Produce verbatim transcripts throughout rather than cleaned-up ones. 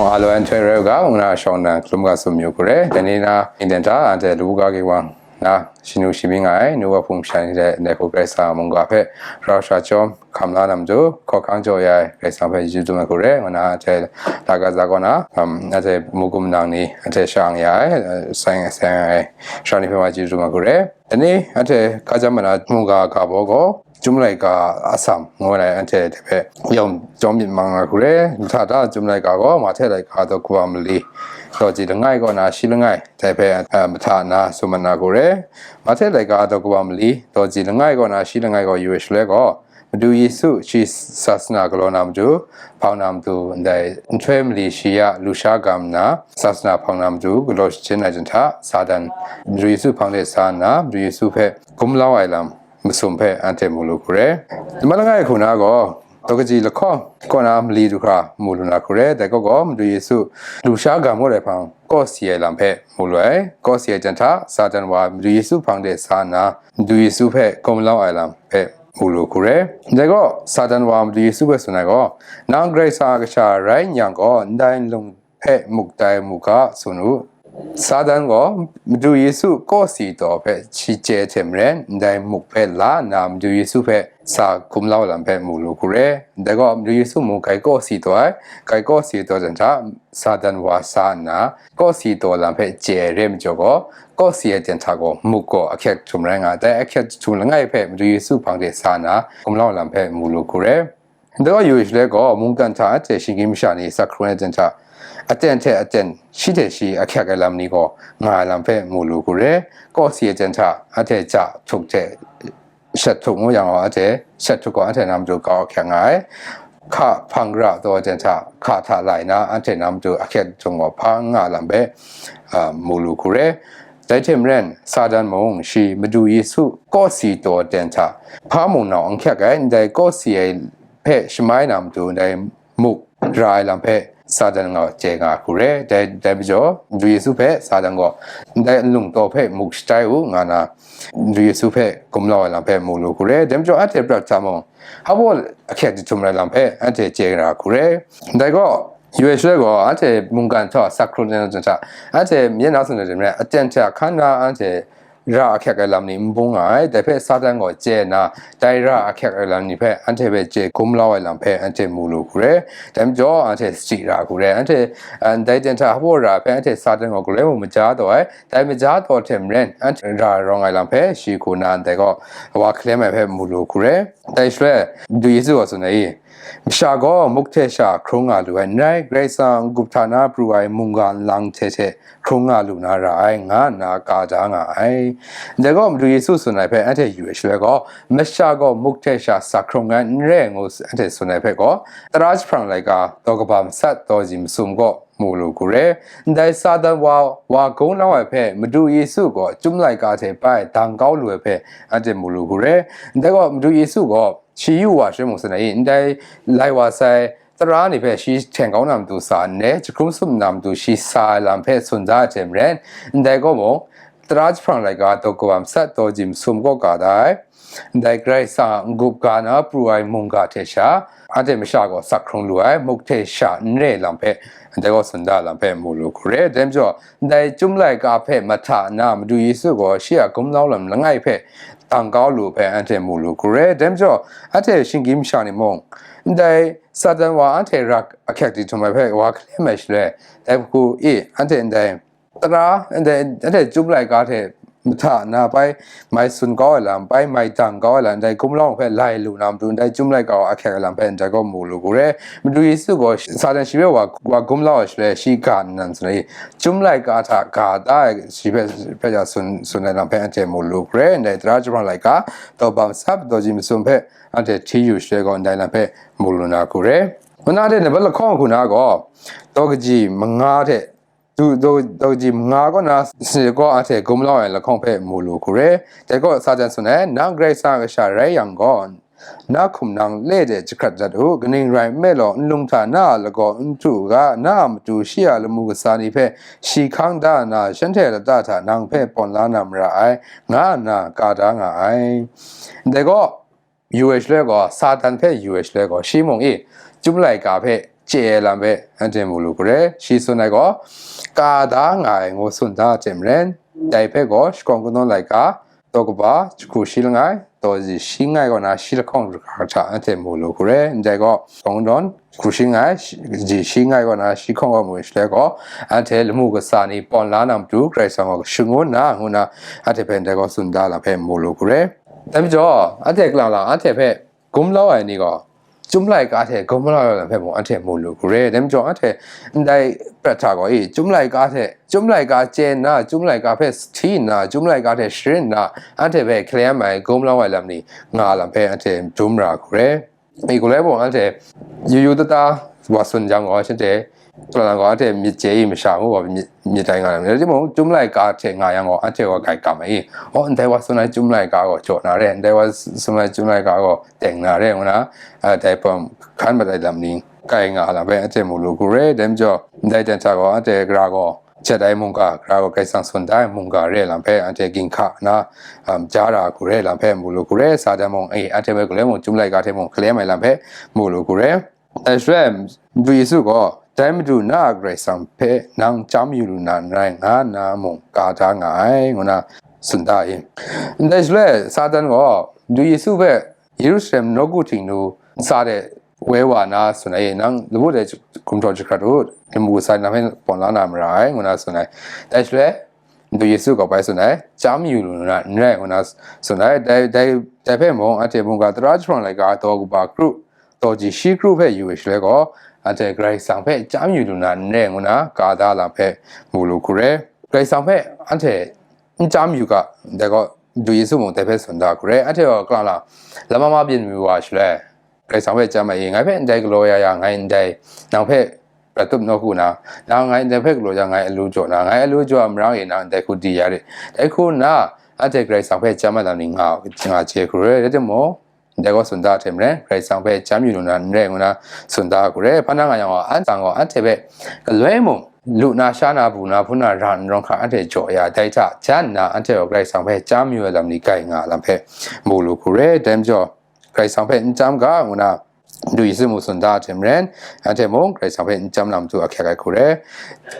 အားလုံး အထွေထွေက မင်္ဂလာဆောင်နံ ကလုမ်းက ဆုမွန်ကရဲ။ ဒီနေ့ ညနေ အင်္ဂလိပ် အန်တီ လူက ဂေဝံ န ရှင်တို့ ရှိမိငါ နုဝဖုံ ရှန် တဲ့ နေကို ကရစ မုံက ဖဲ ရောက်ရှာ ကျောင်း ခမ်လာ နမ်တို့ ခေါ်ခန်း ကျော် ရိုက် ကရစ ဖဲ ယူတူ မကိုရဲ ငနာ အတဲ လာကစား ကောနာ အတဲ မူကုမ် နင် နီ အတဲ ရှောင် ရိုက် ဆိုင် ဆိုင် ရှောင် နေ ဖဲ မှာ ယူတူ မကိုရဲ။ ဒီနေ့ အတဲ ကကြမနာ မုံက က ဘော ကို ကျူမ်းလိုက်ကာ အဆံ ငိုလိုက် အန်တီ တပည့် ရောင်ကျောင်းမြင့် မင်္ဂလာ ခုရဲ ထထ ကျူမ်းလိုက်ကာ ကို မထဲလိုက်ကာ တော့ ကဘာမလီ တော့ ကြည်လငိုက် ကောနာ ရှိလငိုက် တဲဖဲ မထနာ ဆုမနာ ခုရဲ မထဲလိုက်ကာ တော့ ကဘာမလီ တော့ ကြည်လငိုက် ကောနာ ရှိလငိုက် ကို ယူရှလဲ ကို မတူ ယေရှု ရှိ သာသနာ ကလောနာ မတူ ဖောင်နာ မတူ ဒဲ ထွဲမလီ ရှိရ လူရှား ကမ်နာ သာသနာ ဖောင်နာ မတူ ကလော ချင်း နိုင် တန်ထ စာတန် မတူ ယေရှု ဖောင်တဲ့ စာနာ မတူ ယေရှု ဖဲ ကုံလောင်း အိုင်လမ် မစုံဖဲ အန်တီ မူလူ ခုရဲ တမလငါ ခုနာ ကို တော့ ကကြည်လခေါ ကောနာ မလီ တခါ မူလူ နာ ခုရဲ တဲ ကော ကို မတူ ယေရှု လူရှား ကမ် မို့ တဲ့ ဖောင် ကော့စီ အိုင်လမ် ဖဲ မူလူ အိုင် ကော့စီ အိုင် တန်ထ စာတန် ဝါ မတူ ယေရှု ဖောင်တဲ့ စာနာ မတူ ယေရှု ဖဲ ကုံလောင်း အိုင်လမ် ဖဲ မူလူ ခုရဲ တဲ ကော စာတန် ဝါ မတူ ယေရှု ဖဲ ဆို နိုင် ကို နင် ကရစ ကရှ ရိုင်း ညံ ကို ဒိုင် လုံ ဖဲ မုတ်တိုင် မုတ်က ဆို နု စာတန် ကို မတူ ယေရှု ကော့စီ တော် ဖဲ ချီကျဲ ထဲ မရဲ ဒိုင် မုတ် ဖဲ လာ နာ မတူ ယေရှု ဖဲ စာ ကုံလောင်း လမ် ဖဲ မူလူ ခုရဲ တဲ ကော မတူ ယေရှု မူ ဂိုင် ကော့စီ တော် အိုင် ဂိုင် ကော့စီ တော် တန်ထ စာတန် ဝါ စာနာ ကော့စီ တော် လမ် ဖဲ ကျဲ ရဲ မကျော် ကို ကော့စီ အိုင် တန်ထ ကို မုတ် ကို အခက် ထုံ ရိုင်း ငါ တဲ အခက် ထုံ လငိုက် ဖဲ မတူ ယေရှု ဖောင်တဲ့ စာနာ ကုံလောင်း လမ် ဖဲ မူလူ ခုရဲ ဒီး ယူရှလဲ ကို မုန်ကန်ထ အတဲ ရှင်ကင်းမရှောင် နီ စခရုံ အတဲ ထ အတဲ ထဲ အတဲ ရှိ ထဲ ရှိ အခက် အလမ် နီ ကို ငါ လမ် ဖဲ မူလူ ခုရဲ ကော့စီ အတဲ ထ အတဲ ကျ ထုံ ထဲ ရှက် ထုံ ငို ယံ အတဲ ရှက် ထုံ ကို အတဲ နမ် တူ ကောက် အခက် ငါ ခ ဖင် ရ တော့ အတဲ ထ ခ ထ လိုက် နာ အတဲ နမ် တူ အခက် ထုံ ကို ဖ ငါ လမ် ဖဲ မူလူ ခုရဲ ဒိုင် ထဲ မရဲ စာတန် မုန် ရှိ မတူ ယေရှု ကော့စီ တော် အတဲ ထ ဖ မုန် နောင် အခက် ဂိုင် ဒိုင် ကော့စီ အိုင် ဖဲ ရှမိုင်း နမ် တူ ဒိုင် မုတ် ရ အိုင်လမ် ဖဲ စာတန် ငါ ကျဲ ငါ ခုရဲ ဒိုင် ဒိုင် ပကျော် မတူ ယေရှု ဖဲ စာတန် ကို ဒိုင် အလုံ တော် ဖဲ မုတ် ရှတိုင် ဦး ငါ နာ မတူ ယေရှု ဖဲ ကုံလောင်း အိုင်လမ် ဖဲ မူလူ ခုရဲ ဒိုင် ပကျော် အတဲ ပြတ် ထ မုန် ဟဘိ အခက် တထုံ ရိုင်း လမ် ဖဲ အတဲ ကျဲ ရ ခုရဲ ဒိုင် ကော ယူရှလဲ ကို အတဲ မုန်ကန်ထ စခရုံ တန်ထ အတဲ မျက်နှာ စုံ နဲ့ တမရဲ အတဲ ထ ခါ နာ အတဲ ရ အခက် အလမ် နီ မူ ငါ ဒဲ ဖဲ စာတန် ကို ကျဲ နာ ဒိုင် ရ အခက် အလမ် နီ ဖဲ အတဲ ဖဲ ကျဲ ကုံလောင်း အိုင်လမ် ဖဲ အတဲ မူလူ ခုရဲ ဒိုင် ပကျော် အတဲ စတိ ရ ခုရဲ အတဲ ဒိုင် တန်ထ ဟဘိ ရ ဖဲ အတဲ စာတန် ကို ကလဲ မုန် မကြား တော် အိုင် ဒိုင် မကြား တော် ထဲ မရဲ အတဲ ရ ရောင်း အိုင်လမ် ဖဲ ရှိ ခု နာ ဒဲ ကို ဝါ ကလဲ မိုင် ဖဲ မူလူ ခုရဲ ဒိုင် ရှလဲ မတူ ယေရှု ကို ဆို နီ မရှောင် ကို မုတ် ထဲ ရှောင် ခရုံ ငါ လူ ဝဲ န ဂရိတ် စံ ဂုပ် ထ နာ ပရူ အိုင် မုန် ဂါ လင် ထဲ ထဲ ခရုံ ငါ လူ နာ ရ အိုင် ငါ နာ က ဒါ ငါ အိုင် ဒဲ ကော မတူ ယေရှု ဆို နီ ဖဲ အတဲ ယူရှလဲ ကို မရှောင် ကို မုတ် ထဲ ရှောင် စခရုံ ငါ ရဲ ငို အတဲ ဆို နီ ဖဲ ကို တရာ ရှဖရံ လိုက် ကာ တော့ ကဘာ မဆတ် တော့ စီ မစုံ ကို မူလူ ခုရဲ ဒိုင် စာတန် ဝါ ဝါ ကုံလောင်း ဝဲ ဖဲ မတူ ယေရှု ကို ကျူမ်းလိုက်ကာ ထဲ ပိုင် တန် ကောက် လူ ဝဲ ဖဲ အတဲ မူလူ ခုရဲ ဒဲ ကော မတူ ယေရှု ကို ရှိ ယူ ဝါ ရှဲ မုန် ဆို နီ ဒိုင် လိုက် ဝါ ဆိုင် တရာ နီ ဖဲ ရှိ ထဲ ကောက် နမ် တူ စာ နဲ ကျခုံ စုံ နမ် တူ ရှိ စာ လမ် ဖဲ စွန် ဒါ ထဲ မရဲ ဒဲ ကော မုန် တရာ ရှဖရံ လိုက် ကာ တော့ ကဘာ မဆတ် တော့ စီ မစုံ ကို က ဒါ ဒိုင် ဂရိတ် စံ ဂုပ် ဂါ နာ ပရူ အိုင် မုန် ဂါ ထဲ ရှောင် အတဲ မရှောင် ကို စခရုံ လူ အိုင် မုတ် ထဲ ရှောင် ရဲ လမ် ဖဲ ဒဲ ကော စွန် ဒါ လမ် ဖဲ မူလူ ခုရဲ ဒဲ ပကျော် ဒိုင် ကျူမ်းလိုက်ကာ ဖဲ မထ နာ မတူ ယေရှု ကို ရှိ အ ကုံလောင်း လမ် လငိုက် ဖဲ တန် ကောက် လူ ဖဲ အတဲ မူလူ ခုရဲ ဒဲ ပကျော် အတဲ ရှင်ကင်းမရှောင် နီ မုန် ဒိုင် စာတန် ဝါ အတဲ ရ အခက် တီ ထုံ မိုင် ဖဲ ဝါ ကလဲ မိုင် ရှလဲ ဒဲ ပခု အတဲ ဒိုင် တရာ အတဲ ကျူမ်းလိုက်ကာ ထဲ မထ နာ ပိုင် မိုင် စွန် ကောက် အိုင်လမ် ပိုင် မိုင် တန် ကောက် အိုင်လမ် ဒိုင် ကုံလောင်း ဖဲ လိုက် လူ နမ် တူ ဒိုင် ကျူမ်းလိုက်ကာ အခက် အိုင်လမ် ဖဲ ဒဲ ကော မူလူ ခုရဲ မတူ ယေရှု ကို စာတန် ရှိ ဖဲ ဝါ ဝါ ကုံလောင်း ရှလဲ ရှိ ဂါ နမ် စွန် နီ ကျူမ်းလိုက်ကာ ထ ဂါ ဒါ ရှိ ဖဲ ဖဲ စွန် စွန် အိုင်လမ် ဖဲ အတဲ မူလူ ခုရဲ ဒိုင် တရာ ရှဖရံ လိုက် ကာ တော့ ကဘာ မဆတ် တော့ စီ မစုံ ဖဲ အတဲ ထီ ယူရှလဲ ကို ဒိုင် လမ် ဖဲ မူလူ နာ ခုရဲ ဝန အတဲ နံပါတ် လခေါ ခု နာ ကို တော့ ကကြည် မင်္ဂါ ထဲ တူ တော့ တော့ ကကြည် မင်္ဂါ ကော နာ စနေ ကော အတဲ ကုံလောင်း အိုင် လခေါ ဖဲ မူလူ ခုရဲ တဲ ကော စာတန် စွန် နီ န ဂရိတ် စံ ကရှ ရိုင်း ယံ ကို န ခုံ နင် လဲ ဒဲ ကျခတ် ဒတ် ဦး ကနင် ရိုင်း မဲ လီၤ အ လုံ ထ န အ လ ကော အ တူ ဂါ န အ မတူ ရှိ အ လ မူ က စ နီ ဖဲ ရှိ ခန်း ဒါ နာ ရှန် ထဲ လ တ ထ နင် ဖဲ ပွန် လ နမ် ရ အိုင် ငါ နာ က ဒါ ငါ အိုင် ဒဲ ကော ယူရှလဲ ကို စာတန် ဖဲ ယူရှလဲ ကို ရှိ မုန် အ ကျူမ်းလိုက်ကာ ဖဲ chye ai lam hpe anhte mu lu hku re. Shi tsun ai gaw, ka da nga ai ngu tsun da hte maren, dai hpe gaw shakawn kungdawn laika, daw kaba, jahku shi langai, daw ji shi langai kaw na shi lahkawng hkra hta anhte mu lu hku re. Ndai gaw, shakawn kungdawn, jahku shi langai, shi, ji shi langai kaw na shi lahkawng kaw mu shaloi gaw, anhte lamu kasa ni pawn la na matu Karai Kasang gaw shangun na, ngu na, anhte hpe ndai gaw tsun da lam hpe mu lu hku re. Dai majaw, anhte kalang lang, anhte hpe gumlau ai ni gaw, Chyum laika hte gumlau ai lam hpe mung anhte mu lu hku re. Dai majaw, anhte ndai prat hta gaw i, Chyum laika hte, Chyum laika chye nna, Chyum laika hpe sahti nna, Chyum laika hte sharin nna, anhte hpe hkalem ai gumlau ai lam ni nga lam hpe anhte dum ra hku re. I, galoi mung anhte yu yu ta ta wa tsun jang gaw, shanhte Kalang gaw, anhte myit chye i masha ngu gaw myit, myit tai nga ai. Rai timung, Chyum laika hte nga yang gaw, anhte gaw grai kam ai i, "Aw, ndai wa tsun ai Chyum laika gaw jaw na re, ndai wa tsun ai Chyum laika gaw teng na re," ngu na, a, dai hpawm hkan mat ai lam ni kai nga ai lam hpe anhte mu lu hku re. Dai majaw, ndai ten hta gaw, anhte gara gaw jat ai mungga, gara gaw Karai Kasang tsun da ai mungga re ai lam hpe anhte ginhka na, um, ja ra hku re lam hpe mu lu hku re. Satan mung, e, anhte hpe galoi mung, Chyum laika hte mung hkalem ai lam hpe mu lu hku re. Dai shaloi, Madu Yesu gaw, "Dai Madu na a Karai Kasang hpe nang chyam yu lu na n rai," nga nna mung ka da nga ai, ngu na tsun da ai. Dai shaloi, Satan gaw Madu Yesu hpe Yerusalem nawku htingnu ntsa de woi wa na tsun ai, "Nang lamu de gumhpraw jahkrat u, lamu kasa ni nang hpe pawn la na mara ai," ngu na tsun ai. Dai shaloi, Madu Yesu gaw bai tsun ai, "Chyam yu lu na n rai," ngu na tsun ai. Dai, dai, dai hpe mung, anhte mungga tara jahprang laika daw kaba kru, daw ji shi kru hpe yu ai shaloi gaw, anhte Karai Kasang hpe chyam yu lu na n re ngu na, ka da lam hpe mu lu hku re. Karai Kasang hpe anhte n chyam yu ga, dai gaw Madu Yesu mung dai hpe tsun da hku re. Anhte gaw kalang lang, lama ma byin mayu wa shaloi, Karai Kasang hpe chyam ai i, "Ngai hpe ndai galaw ya ya, ngai ndai nang hpe prat tup nawku na, nang ngai ndai hpe galaw ya, ngai alu jaw na, ngai alu jaw ai marang e nang ndai hku di ya rit." Dai hku nna, anhte Karai Kasang hpe chyam ai lam ni nga, nga chye hku re. Rai timung, ndai gaw tsun da hte maren, Karai Kasang hpe chyam yu lu na n re ngu na tsun da hku re. Hpa na nga yang gaw, an tsang gaw anhte hpe galoi mung lu na, sha na, bu na, hpun na, ra nrawng hkra anhte jaw ya, dai hta jan nna, anhte gaw Karai Kasang hpe chyam yu ai lam ni grai nga ai lam hpe mu lu hku re. Dai majaw, Karai Kasang hpe n chyam ga, ngu na Madu Yesu mung tsun da hte maren, anhte mung Karai Kasang hpe n chyam na matu ahkyak ai hku re.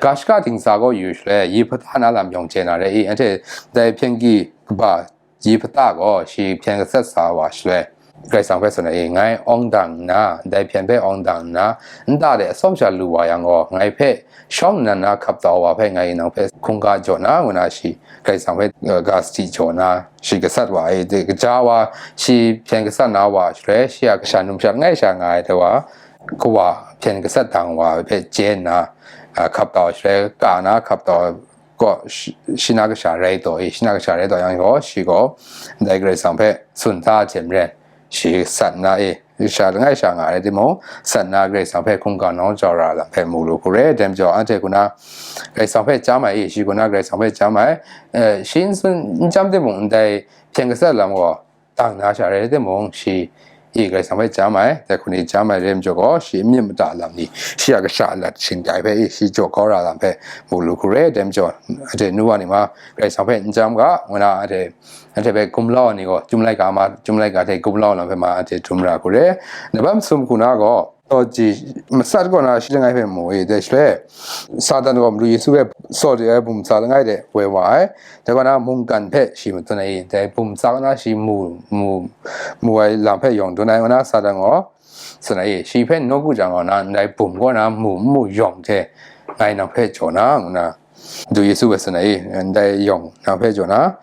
Ga shaka dingsa gaw yu shaloi, Yihpata na lam yawng chye na re i, anhte dai hpyen gyi kaba Yihpata gaw shi hpyen gasat sa wa shaloi, Karai Kasang hpe tsun ai i, "Ngai awng dang nna, dai hpyen hpe awng dang nna, nta de atsawm sha lu wa yang gaw, ngai hpe shawng nnan na hkap tau wa hpe ngai nang hpe hkungga jaw na," ngu na shi Karai Kasang hpe, uh, ga sadi jaw na, shi gasat wa ai, de, kaja wa, shi hpyen gasat na wa shaloi, shi a kasha numsha langai sha nga ai hte wa, kawa hpyen gasat dang wa hpe chye nna, a, hkap tau shaloi, ka na hkap tau gaw, shi, shi na kasha rai taw i, shi na kasha rai taw yang gaw, shi gaw ndai Karai Kasang hpe tsun da hte maren, shi sat na i, sha langai sha nga ai rai timung, sat na Karai Kasang hpe hkungga nawng jau ra lam hpe mu lu hku re. Dai majaw, anhte hku na Karai Kasang hpe chyam ai i, shi hku na Karai Kasang hpe chyam ai, eh, shi n tsun, n chyam timung, ndai hpyen gasat lam gaw dang na sha rai timung, shi i Karai Kasang hpe chyam ai, dai hku ni chyam ai rai majaw gaw, shi n myit mada lam ni, shi a kasha lat shingtai hpe i, shi jaw kau ra lam hpe mu lu hku re. Dai majaw, anhte nu wa ni ma, Karai Kasang hpe n chyam ga, ngu na anhte, anhte hpe gumlau ai ni gaw, Chyum laika ma, Chyum laika hte gumlau lam hpe ma, anhte dum ra hku re. Laban masum hku na gaw, daw ji masat kaw na shi langai hpe mu i, dai shaloi, Satan gaw Madu Yesu hpe saw de ai bum tsa langai de woi wa ai. Dai kaw na mungkan hpe shi madun ai i, dai bum tsa kaw na shi mu, mu, mu ai lam hpe yawng dun ai, ngu na Satan gaw tsun ai i, "Shi hpe nawku jang gaw, nang ndai bum kaw na mu n mu yawng hte ngai nang hpe jaw na," ngu na Madu Yesu hpe tsun ai i, "Ndai yawng nang hpe jaw na,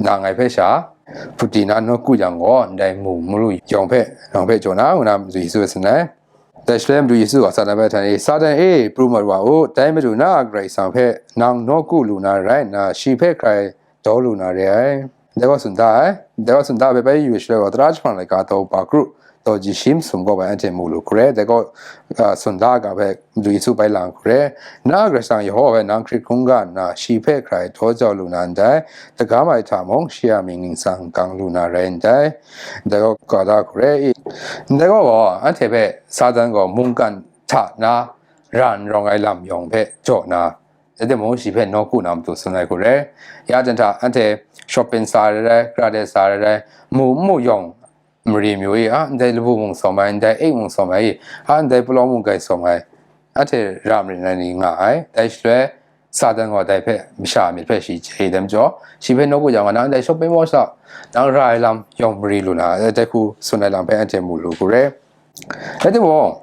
nang ngai hpe sha hput di na nawku jang gaw, ndai mu n mu lu yawng hpe nang hpe jaw na," ngu na Madu Yesu hpe tsun ai. Dai shaloi Madu Yesu gaw Satan hpe htan e, "Satan e, pru mat wa u, dai Madu na a Karai Kasang hpe nang nawku lu na rai nna, shi hpe hkrai daw lu na re ai." Dai gaw tsun da ai. Dai gaw tsun da ai hpe bai yu shaloi gaw, tara jahprang laika daw ba kru, daw ji shi masum kaw bai anhte mu lu hku re. Dai gaw, a, tsun da ai ga hpe Madu Yesu bai lang hku re. "Na a Karai Kasang Yehowa hpe nang hkrit hkungga nna, shi hpe hkrai daw jau lu na ndai, dagam ai hta mung, shi a mying ningsang gang lu na rai ndai." Dai gaw ka da hku re i. Ndai gaw gaw, anhte hpe Satan gaw mungkan hta na ra n rawng ai lam yawng hpe jaw na, rai timung, shi hpe nawku na matu tsun ai hku re. Ya jan hta, anhte shopping sa rai rai, karate sa rai rai, mu n mu yawng, mari myu i, a, ndai labu mung sawm ai, ndai e mung sawm ai, a, ndai palawng mung grai sawm ai, anhte ra marin ai ni nga ai. Dai shaloi, Satan gaw dai hpe masha myit hpe shi chye ai dai majaw, shi hpe nawku yang gaw, nang ndai shawp bai maw sa, nang ra ai lam yawng mari lu na, dai hku tsun ai lam hpe anhte mu lu hku re. Rai timung,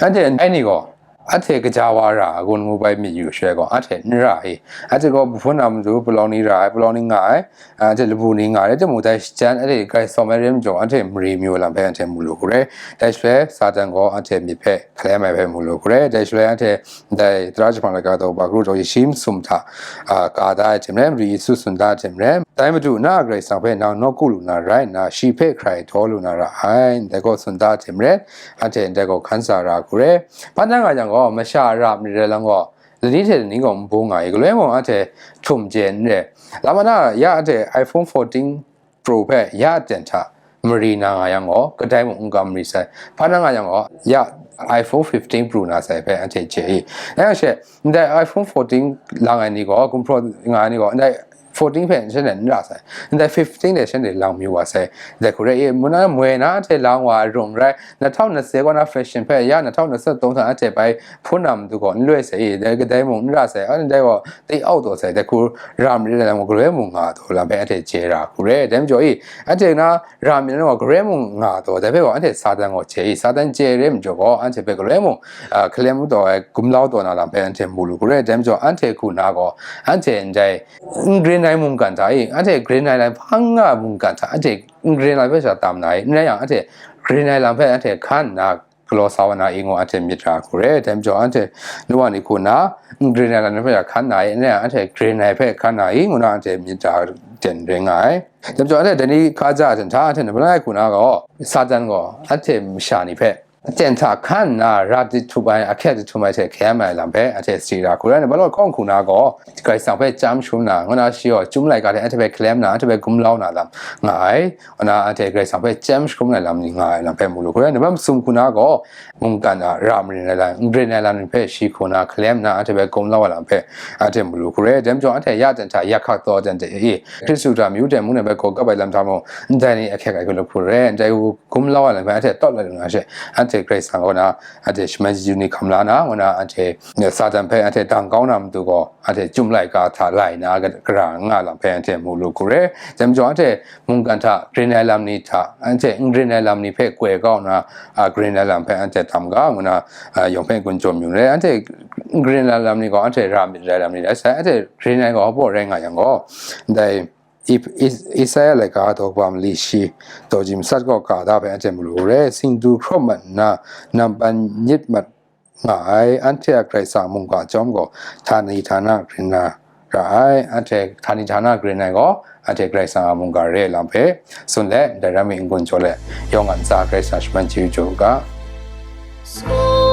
anhte ndai ni gaw, anhte kaja wa ra ai gun ngu bai myit yu shaloi gaw, anhte n ra i. Anhte gaw, hpun na matu palawng ni ra ai, palawng ni nga ai, anhte labu ni nga ai, rai timung, dai shadawn anhte grai sawm ai re majaw, anhte mari myu ai lam hpe anhte mu lu hku re. Dai shaloi, Satan gaw anhte myit hpe hkalem ai hpe mu lu hku re. Dai shaloi, anhte dai tara jahpang laika daw ba kru daw shi masum hta, a, ka da ai hte maren, mari Yesu tsun da ai hte maren, dai Madu na a Karai Kasang hpe nang nawku lu na rai nna, shi hpe hkrai daw lu na ra ai, ndai gaw tsun da ai hte maren, anhte ndai gaw hkan sa ra hku re. Hpa na nga yang gaw, masha a ra marin ai lam gaw, lani hte lani gaw n bung nga i, galoi mung anhte htum chye n re. Lam na, ya anhte iPhone fourteen Pro hpe ya aten hta mari na nga yang gaw, kadai mung n kam mari sai. Hpa na nga yang gaw, ya iPhone fifteen Pro na sai hpe anhte chye i. Nang yang she, ndai iPhone fourteen lang ai ni gaw, gumhpraw nga ai ni gaw, ndai fourteen hpe shanhte n ra sai, ndai fifteen de shanhte lang mayu wa sai. Dai hku re i, mu na moi na anhte lang wa ai rung rai, na htau na se kaw na fashion hpe ya na htau na se tawng hta anhte bai hpun na matu gaw n loi sai i, dai kadai mung n ra sai, anhte gaw tei au taw sai, dai hku ra marin ai lam gaw, galoi mung nga taw lam hpe anhte chye ra hku re. Dai majaw i, anhte na ra marin ai lam gaw, galoi mung nga taw, dai hpe gaw anhte Satan gaw chye i, Satan chye re majaw gaw, anhte hpe galoi mung, a, hkalem taw ai, gumlau taw na lam hpe anhte mu lu hku re. Dai majaw, anhte hku na gaw, anhte ndai n grin ai mungkan hta i, anhte grin ai lam hpang nga mungkan hta, anhte n grin ai hpe sha tam na i, n rai yang, anhte grin ai lam hpe anhte hkan nna galaw sa wa na i ngu anhte myit ra hku re. Dai majaw, anhte nu wa ni hku na, n grin ai lam hpe sha hkan na i, n rai yang, anhte grin ai hpe hkan na i ngu na anhte myit ra ten ring nga ai. Dai majaw, anhte dai ni hkaja hten hta, anhte na palai hku na gaw, Satan gaw anhte masha ni hpe aten hta hkan nna, ra di htup ai, ahkyet di htum ai hte hkam ai lam hpe anhte sadi ra hku rai nna, Balawt hkawng hku na gaw, Karai Kasang hpe chyam shangun na, ngu na shi gaw chyum laika hte anhte hpe hkalem na, anhte hpe gumlau na lam nga ai, ngu na anhte Karai Kasang hpe chyam shangun ai lam ni nga ai lam hpe mu lu hku rai nna, masum hku na gaw, mungkan a ra marin ai lam, n grin ai lam ni hpe shi hku na hkalem na, anhte hpe gumlau ai lam hpe anhte mu lu hku rai. Dai majaw, anhte ya aten hta yak hkak taw aten hte i, Hkristu hta myu ten mung na bai gaw kap ai lam hta mung, ndai ni ahkyet ai hku lu hku rai, ndai hku gumlau ai lam hpe anhte tawt lai lu na she, anhte Karai Kasang kaw na, anhte shaman chyeju ni hkam la na, ngu na anhte Satan hpe anhte dang kau na matu gaw, anhte chyum laika hta lai na ga-, gara nga lam hpe anhte mu lu hku re. Dai majaw, anhte mungkan hta grin ai lam ni hta, anhte n grin ai lam ni hpe koi kau na, a, grin ai lam hpe anhte tam ga, ngu na, a, yawng hpe gun jaw yu re. Anhte n grin ai lam ni gaw, anhte ra myit ai lam ni rai sai, anhte grin ai gaw hpaw rai nga yang gaw, ndai I-, I-, Isaya laika daw kaba mali shi, daw ji matsat gaw ga da hpe anhte mu lu re. Singdu hkraw mat nna, nampan nyit mat nga ai, anhte a Karai Kasang mungga chyawm gaw, htani htana grin na ra ai, anhte htani htana grin ai gaw, anhte Karai Kasang a mungga re ai lam hpe tsun let, ndai ram mi n-gun jaw let, yawng a ntsa Karai Kasang shaman chyeju jaw u ga.